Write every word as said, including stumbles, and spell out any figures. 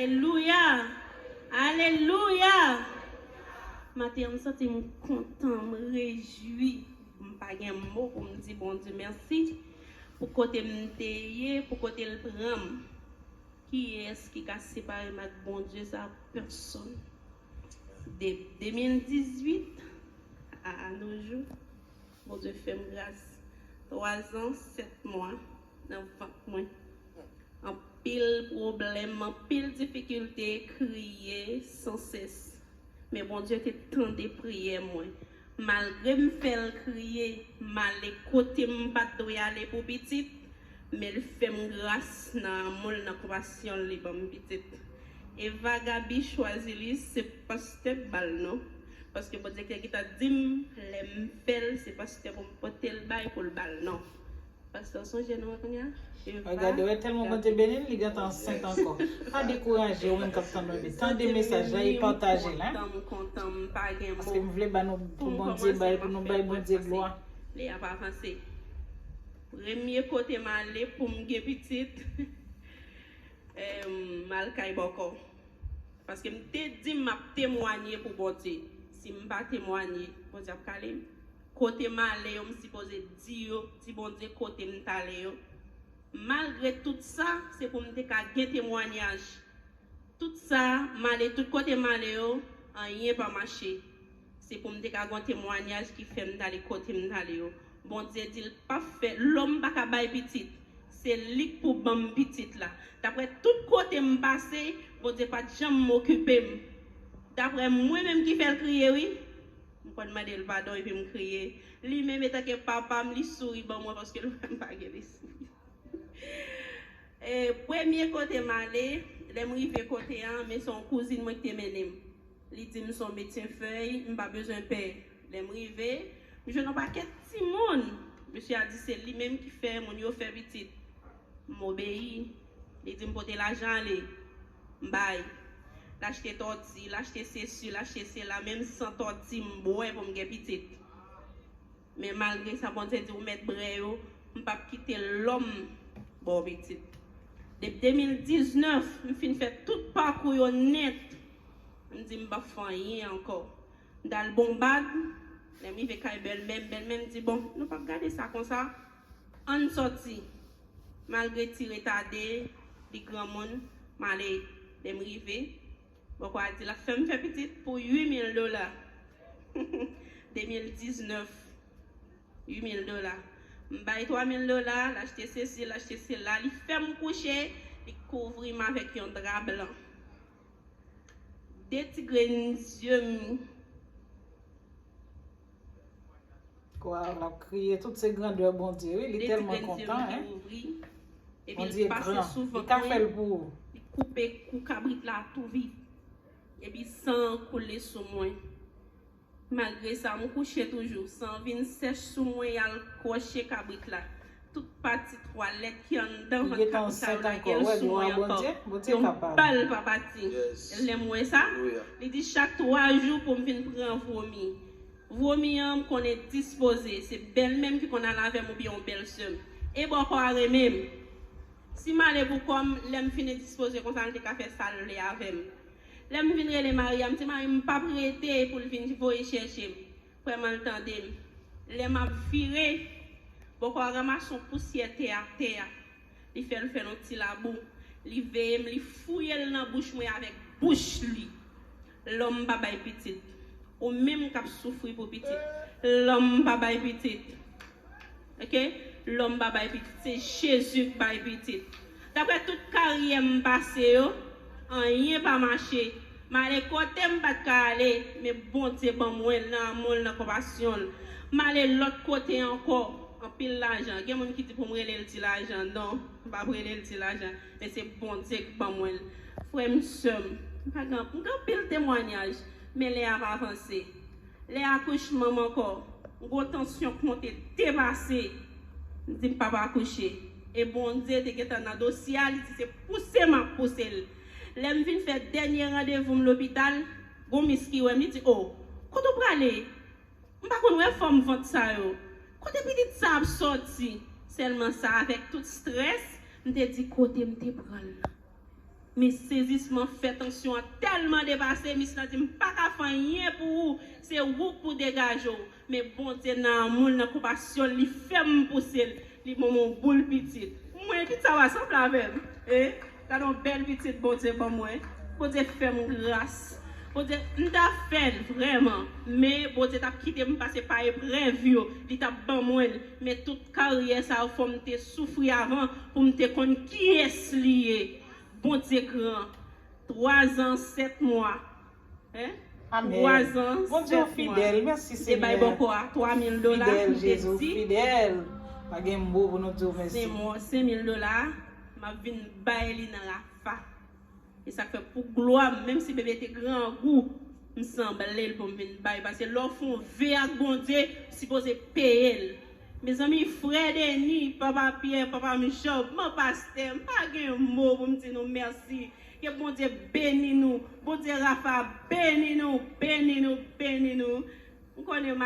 Alelouya! Alelouya! Maten an, m santi m kontan, m rejwi. M pa gen mo pou m di Bondye mèsi pou kote m te ye, pou kote l pran m. Kiyès ki ka separe m ak Bondye sa? Pèsonn. De de mil dizuit a, a nos jours, Bondye fè m gras. Twa zan, sèt mwa nan vant mwen. Anpil pwoblèm, anpil difikilte, kriye sansès. Men Bondye te tande priyè mwen. Malgre m fè l kriye, m ale kote m pa t dwe ale pou pitit, men l fè m gras nan amou l, nan konpasyon l, li ban m pitit. Eva Gaby Choisilis, se pastè k ba l non. Paske Bondye te gentan di m, lè m fè l, se pastè pou m pote l bay pou l ba l non. Pastè, w sonje non an kounye a? Eva Gaby. Gade, wè, tèlman Bondye beni l, li gentan ansent ankò. Pa dekouraje, ou menm k ap tann mwen, men tande mesaj la e pataje l, hein. M kontan, m kontan, m pa gen mo. Paske m vle ba nou, pou Bondye bay, pou nou bay Bondye glwa. Lè a pa avanse. Premye kote m ale pou m gen pitit, em, m al kay bòkò. Paske m te di m ap temwanye pou Bondye. Si m pa temwanye, Bondye ap kale m. Kote m ale yo, m sipoze di yo, di Bondye kote m t ale yo. Malgre tout sa, se pou m te ka gen temwanyaj. Tout sa, m ale tout kote m ale yo, anyen pa mache. Se pou m te ka gen yon temwanyaj ki fè m t ale kote m t ale yo. Bondye di l p ap fè, lòm pa ka bay pitit. Se li k pou ban m pitit la. Daprè tout kote m pase, Bondye pa t janm okipe m. Daprè mwen menm ki fè l kriye, wi. M konn mande l padon epi m kriye. Li menm, etanke papa m, li souri ban mwen paske l wè m pa gen lespri. E, premye kote m ale, lè m rive kote a, men se yon kouzin mwen ki te mennen m. Li di m se yon medsen fèy, m pa bezwen pè. Lè m rive, m jwenn yon pakèt timoun. Mesye a di se li menm ki fè moun yo fè pitit. M obeyi. Li di m pote lajan ale. M bay. L achte tòti, l achte sesi, l achte sela, menm san tòti m bwè pou m gen pitit. Men malgre sa, Bondye di ou mèt brè yo, m p ap kite lòm ba w pitit. Depi de mil diznèf, m fin fè tout pakou yo nèt. M di m p ap fè anyen ankò. M t al Bonbad, lè m rive kay bèlmè m, bèlmè m di, bon, nou p ap gade sa konsa, ann sòti. Malgre ti retade, li granmoun, m ale, lè m rive, bòkò a di l ap fè m fè pitit pou uit mil dola. De mil diznèf, uit mil dola. M bay twa mil dola, l achte sesi, l achte sela, li fè m kouche, li kouvri m avèk yon dra blan. De ti grenn zye m. Waw, l ap kriye, tout se grandè Bondye, wi, li tèlman kontan, hein. Bondye gran, li ka fè l pou ou. Li koupe kou kabrit la tou vit. Epi san an koule sou mwen. Malgre sa, m kouche toujou. San vin sèch sou mwen, y al kwoche kabrit la. Tout pati twalèt ki anndan vant kabrit la, yo lage l sou mwen ankò. Yon bal pa pati. Lè m wè sa, li di chak twa jou pou m vin pran vomi. Vomi an, m konnen dispoze. Se bèlmè m ki konn al avè m oubyen yon bèlsè m. E bòkò a renmen m. Si m ale pou kò m, lè m fin endispoze konsa, l te ka fè sa l vle avè m. Lè m vin rele mari a, m di, mari m p ap rete pou l vin voye chèche m. Frè m an, l tande m. Lè m ap vire, bòkò a ranmase yon pousyè tè atè a. Li fè l fè l yon ti labou. Li veye m, li fouye l nan bouch mwen avèk bouch li. Lòm pa bay pitit. Ou menm k ap soufri pou pitit. Lòm pa bay pitit. Oke? Lòm pa bay pitit. Se Jezi k bay pitit. Daprè tout karyè m pase yo, anyen pa mache. M ale kote m pa t ka ale, men Bondye ban mwen l nan amou l, nan konpasyon l. M ale lòt kote ankò, anpil lajan. Gen moun ki di pou m rele l ti lajan. Non, m p ap rele l ti lajan. Men se Bondye k ban mwen l. Frè m, sè m, m pa gen, m gen anpil temwanyaj, men lè a pa avanse. Lè akouchman m ankò, m gon tansyon k monte depase. M di m p ap akouche. E Bondye te gentan nan dosye a, li di se pouse m ap pouse l. Lè m vin fè dènye randevou m lopital, gon mis ki wè m, li di, o, kote w prale? M pa konn wè fòm vant sa yo. Kote pitit sa ap sòti? Sèlman sa, avèk tout strès, m te di kote m te pran l lan. Men sezisman fè tansyon an tèlman depase, misye la di, "M pa ka fè anyen pou ou, se ou k pou degaje w." Men Bondye nan amou l, nan konpasyon l, li fè m pouse l, li ban m yon boul pitit. Mwen, pitit sa pa sanble avè m. E, gade yon bèl pitit Bondye ban mwen. Bondye fè m gras. Bondye, m ta fè l vrèman, men Bondye t ap kite m pase pa eprèv yo, li t ap ban mwen l. Men tout karyè sa yo, fò m te soufri avan pou m te konn kiyès li ye. Bondye gran. Twa zan, sèt mwa. Hein? Amèn. Twa zan, sèt mwa. Bondye w fidèl. Mèsi, Senyè. M te bay bòkò a twa mil dola. Fidèl, Jezi, w fidèl. Pa gen mo pou nou di w mèsi. Senk mwa, senk mil dola. M ap vin bay li nan Rafa. E sa k fè pou glwa m, menm si bebe te grangou, m sanble l pou m vin bay. Paske lè w fè yon ve ak Bondye, sipoze peye l. Mezanmi, frè Deni, papa Pyè, papa m Jòb, man pastè, m pa gen mo pou m di nou mèsi. Ke Bondye beni nou. Bondye Rafa beni nou, beni nou, beni nou. M konnen